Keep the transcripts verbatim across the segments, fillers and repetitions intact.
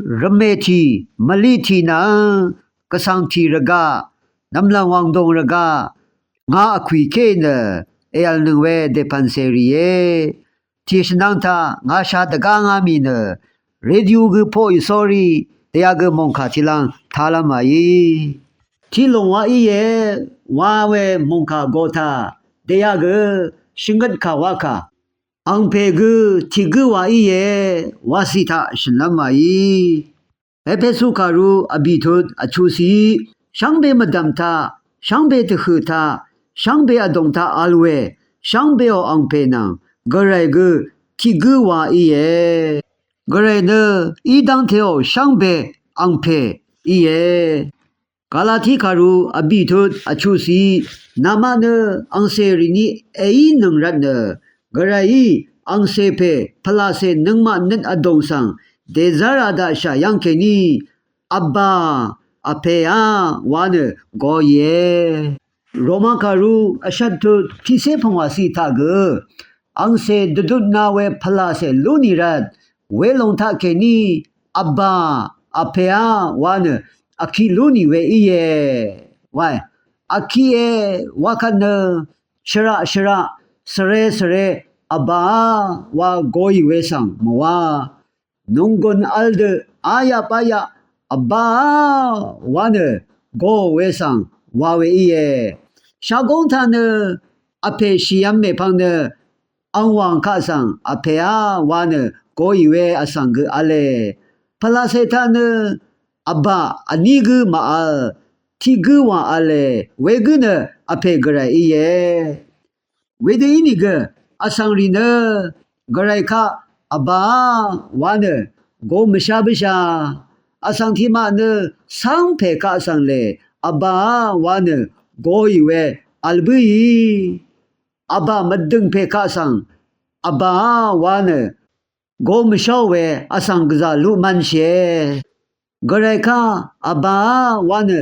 Rvmè tì, mvliq tì nvng, gvsvng tì rvgaq, nvmlv̀ng wàngdòng rvgaq, ngà vkwì ké nø, èv̀lnøng we dèpv̀n cèrìe. Tì shvnvng taq ngà sha dvgá ngá mì nø, radio gø poqì sórí, dèyaq gø mòngkà tiqlvng talv́m wàí. Tiqlòng wa íe, wa we mòngkà go taq, dèyaq gø shvngøt kà wa kà. Angpè gø tiq gǿ wa íe, wa ciq taq shø̀nlv́m wàí. Epesu kàru vbì tut vchuqciq, shvngbe mvdv̀m taq, shvngbe dvhø̀ taq, shvngbe vdòng taq vl we, shvngbeò angpè nvng, gvray gø tiq gǿ wa íe. Gvray nø í dv́ngteò shvngbe angpè íe. Galati kàru vbì tut vchuqciq, namaq nø angcè rì ni èínøng rvt nø, gvrayí angcè pè pvlacè nøngmaq nøt vdòng svng, dèzv́ra daqshà yv́ng kèní, Vbà, Vpèá, wa nø goìe. Roma kàru vshvt tut tiqcé pvngwà ciq taq gø, angcè dvdutna we pvlacè lú nì rvt, welòng taq kèní, Vbà, Vpèá, wa nø vkiq lú nì we íe. Wae, vkiqe, wa kvt nø, shvraq shvraq, svre svre, Vbàá, wa goì we svng mvwa. Nunggùn vl dø, ayaq bayaq, Vbàá, wa nø goò we svng wa we íe. Shagóng taq nø, Vpè shìvm mèpvng nø, angwàng kaq svng Vpèá wa nø goì we vsvng gø v̄le. Pvlacè taq nø Vbà vní gǿ màvl, tiq gǿ wà v̄le, wegǿ nø Vpè gvray íe. Wedø ínìgø vsvng rì nø gvray kaq Vbàá wa nø go mvshá bǿshà. Vsvng tiqmaq nø cv́ngpè kaq svng lè Vbàá wa nø goì we vl bǿì. Vbà mvdø̀ng pè kaq svng Vbàá wa nø go mvsháò we vsvng gvzà luq mv̄nshìe. Gvray kaq Vbàá wa nø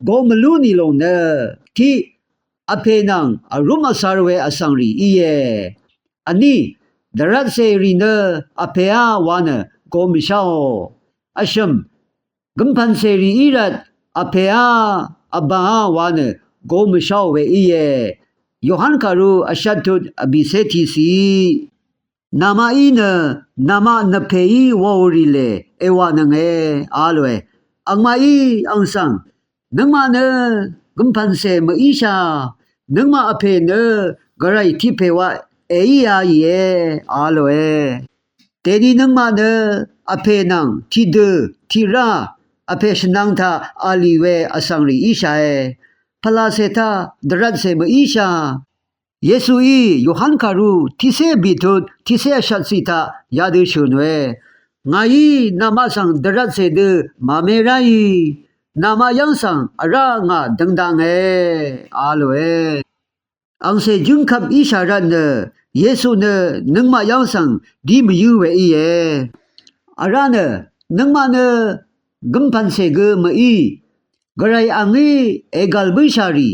go mvlú nì lòng nø tiq Vpè nvng vrúm vcar we vsvng rì íe. Vní dvrvtcè rì nø Vpèá wa nø go mvsháò. Vshø̀m gømpv̀n cèrì í rvt Vpèá Vbàá wa nø go mvsháò we íe. Yohan kàru vshvt tut vbìcé tiqciq. Namaqí nø namaq nvpèí woò rì lè èwànønge a lòe. Angmaqí ang svng nøngmaq nø gømpv̀n cè mvíshà. Nøngmaq Vpè nø gvray tiq pè wa èíā ìe a lòe. Dèni nøngmaq nø Vpè nvng tiqdø tiqrá Vpè shvnvng taq v̄l ì we vsvng rì íshàe. Pvlacè taq dvrvtcè mvíshà. Yesuí Yohan kàru tiqcé vbì tut tiqcé vshvt ciq taq yadø shø̀n we, ngàí namaq svng dvrvtcè dø màme ráì. Namaq yv́ng svng vrá ngà døngdange a lòe. Angcè jǿngkvp íshà rvt nø Yesu nø nøngmaq yv́ng svng dí mvyǿ we íe. Vrá nø nøngmaq nø gømpv̀n cè gø mví. Gvray angí ègv̀l bǿshà rì,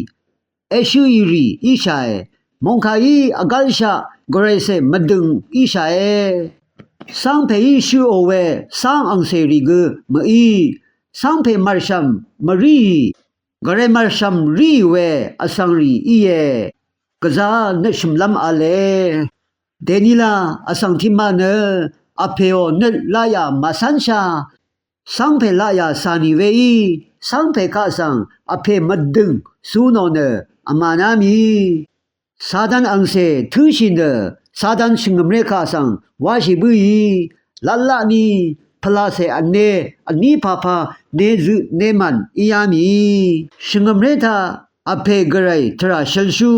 èshø̀ì rì íshàe. Mòngkàí vgv́lshaq gvray cè mvdø̀ng íshàe. Cv́ngpèí shøqò we cv́ng angcè rì gø mví. Cv́ngpè mv̀rshv̀m mvríì. Gvray mv̀rshv̀m ríì we vsvng rì íe. Gvzá nøt shø̀mlv́m v̄le. Dènila vsvng tiqmaq nø Vpèò nøt laqyà màcánshà. Cv́ngpè laqyà cà nì weí cv́ngpè kaq svng Vpè mvdø̀ng cu nò nø vmàná mì. Satan angcè tǿshì nø Satan shvngø̀mré kaq svng wáshì bǿì. Latlaqni pvlacè vne vní papa nezøq nemàn íá mì. Shvngø̀mré taq Vpè gvray tvrà shølshú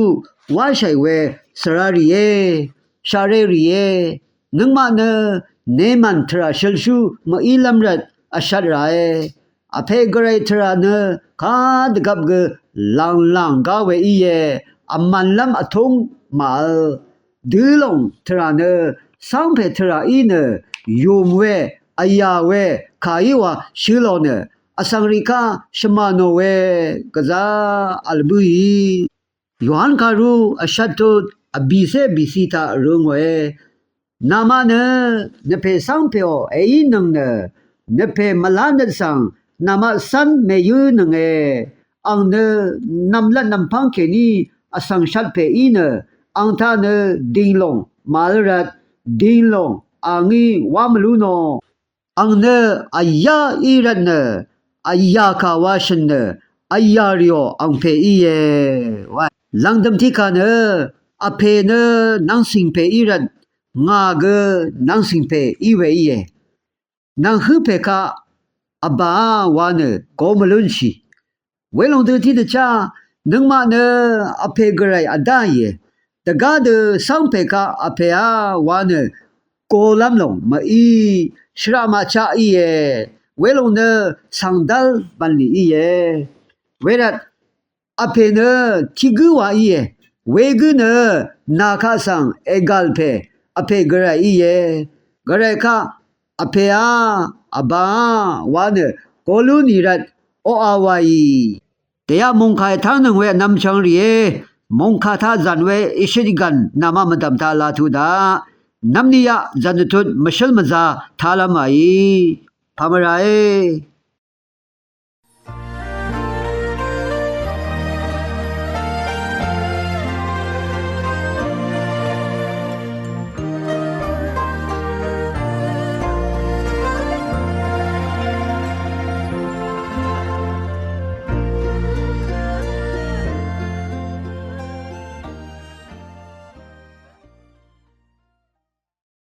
wáshàì we svrarìé, shaqrerìé. Nøngmaq nø nemàn tvrà shølshú mvílv́m rvt vshvt ràe. Vpè gvray tvrà nø kadvgvp gø lànglàng gá we íe. Vmv̀nlv́m vtúng màvl. Dø̄lòng tvrà nø cv́ngpè tvrà í nø yùm we vyà we kàí wa shø̄ lò nø vsvng rì kaq shvmà nò we gvzá vl bǿì. Yohan kàru vshvt tut vbìcé vbìci taq rø̄ ngòe. Namaq nø nvpè cv́ngpèò èínøng nø nvpè mvlá nøt svng namaq cv́n mèyǿ nønge. Ang nø nv̀mlat nv̀mpv́ng kèní vsvng shvt pè í nø, ang taq nø dìnglòng màvl rvt, dìnglòng a ngí wá mvlú nò. Ang nø vyá í rvt nø, vyà kà wa shø̀n nø, vyà rìò angpè íe. Wa lv̀ngdø̀m tiqkà nø, vpè nø nvngsìngpè í rvt, ngà gø nvngsìngpè í we íe. Nvng hǿpè kaq vbàá wa nø go mvlúnshì. Welòng dø tiqdvchá nøngmaq nø vpè gvray vdáìe. Dvgá dø cv́ngpè kaq vpèá wa nø golv́m lòng mv-í, shvraq maqchaq íe. Welòng nø svng dv́l bv̀nlì íe. Wervt vpè nø tiq gǿ wa íe. Wegǿ nø nà kaq svng ègàl pè vpè gvray íe. Gvray kaq vpèá vbàá wa nø go lú nì rvt oqa waì. Dèyaq mòngkà ètángnøng we vnvm chvng rìé. Mòngkà taq zv̀n we ìshøt ìgv̀n namaq mvdv̀m taq laq tuq daq. Nvmni yaq zv̀n dvtut mvshǿl mvzā taqlv́m waì. Pàmvràé.